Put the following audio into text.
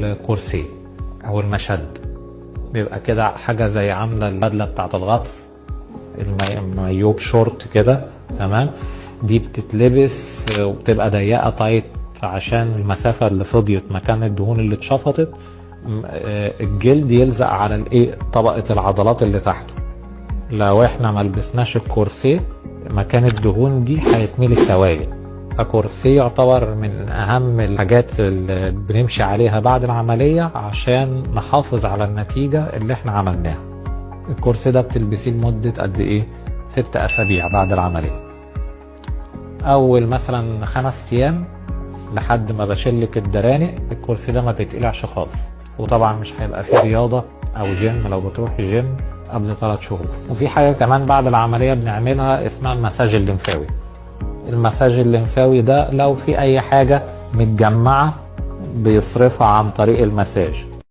الكورسيه او المشد. بيبقى كده حاجة زي عامله البدلة بتاعه الغطس، المايوب شورت كده، تمام. دي بتتلبس وبتبقى ضيقه tight عشان المسافة اللي فضيت مكان الدهون اللي اتشفطت، الجلد يلزق على الايه، طبقه العضلات اللي تحته. لو احنا ما لبسناش الكورسيه مكان الدهون دي هيتملي سوائل. فكورسيه يعتبر من اهم الحاجات اللي بنمشي عليها بعد العملية عشان نحافظ على النتيجة اللي احنا عملناها. الكورسيه ده بتلبسيه لمدة قد ايه؟ 6 اسابيع بعد العملية. اول مثلا 5 ايام لحد ما بشلك الدرانق الكورسيه ده ما بيتقلعش خالص. وطبعا مش هيبقى فيه رياضة او جيم لو بتروحي جيم قبل 3 شهور. وفي حاجة كمان بعد العملية بنعملها اسمها المساج الليمفاوي. المساج الليمفاوي ده لو في اي حاجة متجمعة بيصرفها عن طريق المساج.